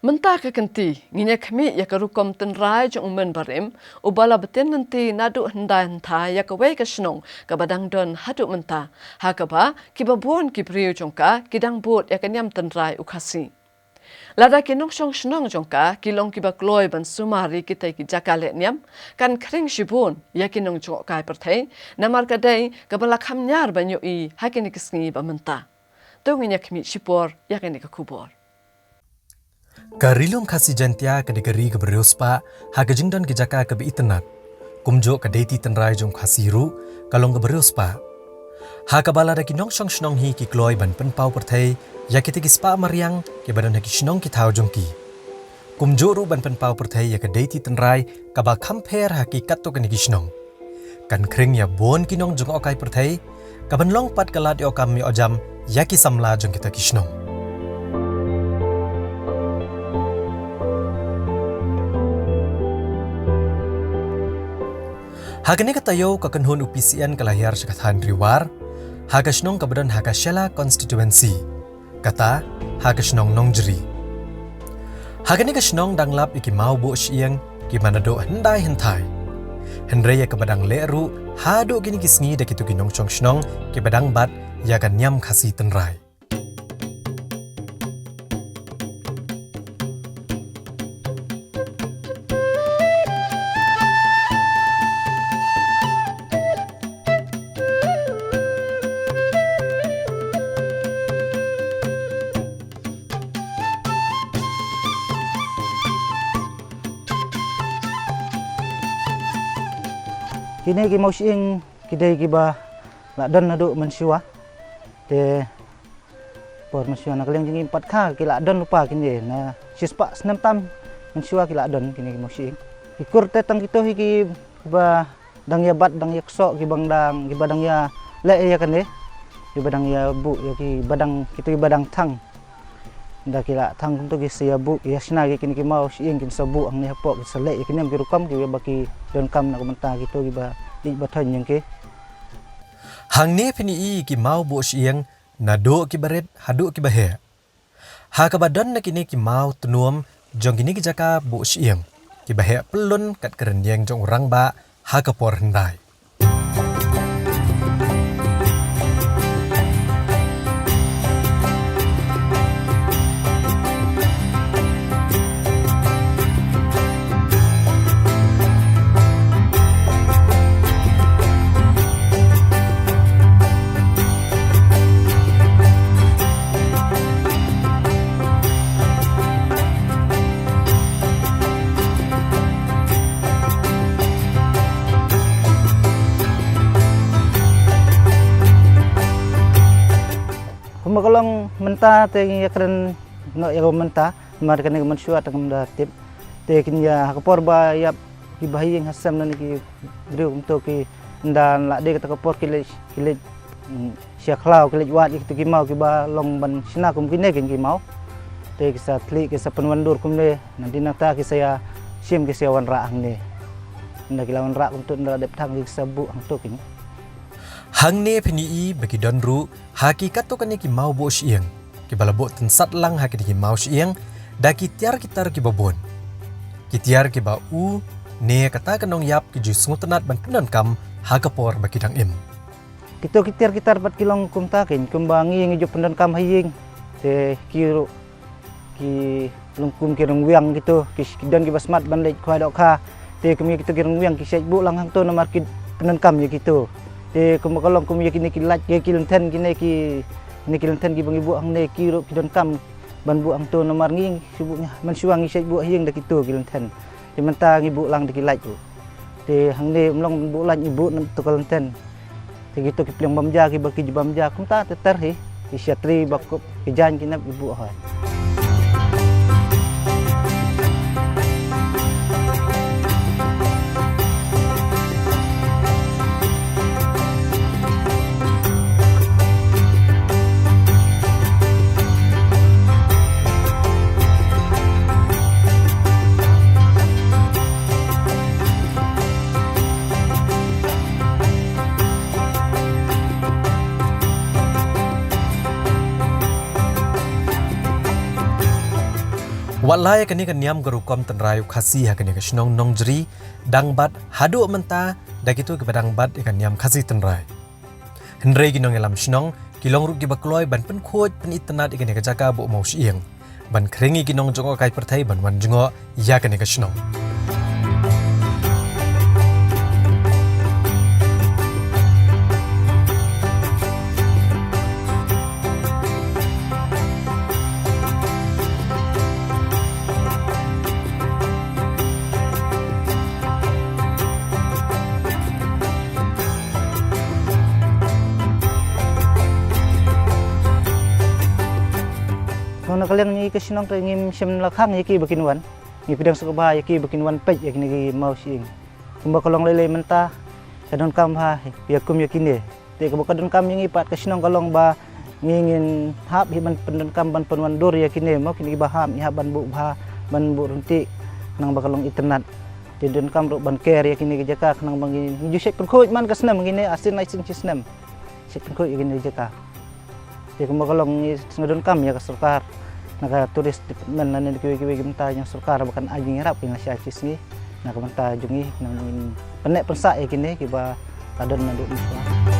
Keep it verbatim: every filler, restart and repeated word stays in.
Mynta ka kynti, ngin ïa khmih ïa ka rukom tynrai jong u mynbarim, uba la btin lynti naduh hyndai hynthai ïa kawei ka shnong kaba dang don haduh mynta, ha kaba kiba bun ki briew jong ka ki dang bud ïa ka niam tynrai u Khasi. Lada ki nongshong shnong jong ka ki long kiba kloi ban sumar ïa kita ki jaka leh niam, kan khring shibun ïa ki nongjngohkai pyrthei, namar ka dei kaba la kham ñiar ban ïohi ha kine ki sngi ba mynta. To ngin ïa khmih shipor ïa kane ka khubor. Ka Ri Lum Khasi Jaiñtia ka dei ka ri kaba riewspah ha ka jingdon ki jaka kaba itynnad. Kumjuh ka deiti tynrai jong Khasi ruh ka long kaba riewspah, ha kaba lada ki nongshong shnong hi ki kloi ban pynpaw pyrthei ïa kita ki spah mariang kiba don ha ki shnong ki thaw jong ki. Kumjuh ruh ban pynpaw pyrthei ïa ka deiti tynrai kaba kham pher ha ki katto katne ki shnong. Kan khring ïa bun ki nongjngohkai pyrthei, kaban long pat ka lad ïoh kam ïoh jam ïa ki samla jong kita ki shnong. Ha kane ka taïew ka kynhun u P C N ka la hiar sha ka thaiñ Ri War, ha ka shnong kaba don ha ka Shella Constituency. Kata, ha ka shnong Nongjri. Ha kane ka shnong dang lap ïa ki maw buh shyieng kiba naduh hyndai hynthai. Hynrei ïa kaba dang leh ruh haduh kine ki sngi da kito ki nongshong shnong kiba dang bat ïa ka niam Khasi tynrai. Kine ki maw shyieng ki dei kiba la don naduh mynshuwa. Te por mynshuwa na ka liang jong ngi pat kha ki la don lypa kine, na shispah snem tam mynshuwa ki la don kine ki maw shyieng. Ki kur te tang kito hi kiba dang ïa bat, dang ïa ksoh, kiba dang, kiba dang ïa leh ïa kane, kiba dang ïa buh ïa kiba dang, kito kiba dang thang. Da ki la thang kumto ki sa ïa buh, ïa shna ïa kine ki maw shyieng, kin sa buh hangne hapoh, kin sa leh ïa kine ki rukom kiba ki donkam na ka bynta kito kiba ïeit ba thoiñ jong ki. Hangne phin ïohi ki maw buh shyieng naduh kiba rit haduh kiba heh. Ha kaba don na kine ki maw tnum jong kine ki jaka buh shyieng kiba heh pyllun kat ka rynïeng jong u rangbah ha ka por hyndai. Kumba ka long mynta te ngi ïa kren noh ïa ka mynta, namar kane ka mynshuwa te ngam da tip. Te kin ïa ha ka por ba ïap kiba ha ïing ha sem lane ki briew kumto ki ynda la dei kata ka por ki leit, ki leit, mm, sha khlaw, ki leit wad ïa kito ki maw kiba long ban shna kum kine ki maw. Te ki sa thli, ki sa pynwandur kumne, nangta nangta ki sa ïa shim, ki sa ïa wanrah hangne. Ynda ki la wanrah kumto ynda la dep thang ki sa buh hangto kine. Hangne phin ïohi ba ki don ruh ha ki katto katne ki maw buh shyieng kiba la buh tynsat lang ha kine ki maw shyieng da ki tiar ki tar kiba bun. Ki tiar kiba u ne kata ka nongïap ki ju sngewtynnat ban pyndonkam ha ka por ba ki dang im. Kito ki tiar ki tar pat ki long kumta keiñ, kumba ngi ngi ju pyndonkam ha ïing. Te ki ruh ki long kum ki ryngwiang kito, ki, ki don kiba smat ban leit khwai dohkha. Te kum ïa kito ki ryngwiang ki shait buh lang hangto namar ki pyndonkam ïa kito. Te kumba ka long kum ïa kine ki lait, ïa ki lynthen kine ki, kine ki lynthen kiba ngi buh hangne ki ruh ki donkam ban buh hangto namar ngi shu buh, mynshuwa ngi shait buh ha ïing da kito ki lynthen. Te mynta ngi buh lang da ki lait ruh. Te hangne ym long buh lait, ngi buh na to ka lynthen. Te kito ki pliang bam ja, kiba ki ju bam ja kumta ter ter hi. Ki shatri ba kup ki jaiñ ki nep ngi buh hoi. Wat la ïa kane ka niam ka rukom tynrai u Khasi ha kane ka shnong Nongjri dang bat haduh mynta da kito kiba dang bat ïa ka niam Khasi tynrai. Hynrei ki nongïalam shnong ki long ruh kiba kloi ban pynkhuid pynitynnad ïa kane ka jaka Buh Mawshyieng ban khring ïa ki nongjngohkai pyrthei ban wan jngoh ïa kane ka shnong. Nong na ka liang ngi ka shnong te ngim shym la khang ïa ki ba kin wan. Ngi pdiang sngewbha ïa ki ba kin wan peit ïa kine ki mawshyieng. Kumba ka long lei lei mynta ka donkam bha ïa kum ïa kine. Te kaba ka donkam ïa ngi pat ka shnong ka long ba ngi ngin hap hi ban pyndonkam ban pynwandur ïa kine mo, kine kiba hap ngi hap ban buh bha, ban buh ryntih khnang ba ka long itynnad. Te donkam ruh ban ker ïa kine ki jaka khnang ba ngi, ngi ju shait pynkhuid man ka snem, ngi ne ar sien lai sien shi snem. Shait pynkhuid ïa kine ki jaka. Te kumba ka long ngi sngew donkam ïa ka sorkar, na ka tourist department lane kiwei kiwei ki bynta jong sorkar ba kan ai jingïarap ïa ngi sha shi sngi na ka bynta jong ngi, khnang ba ngin pynneh pynsah ïa kine kiba ka don naduh mynshuwa.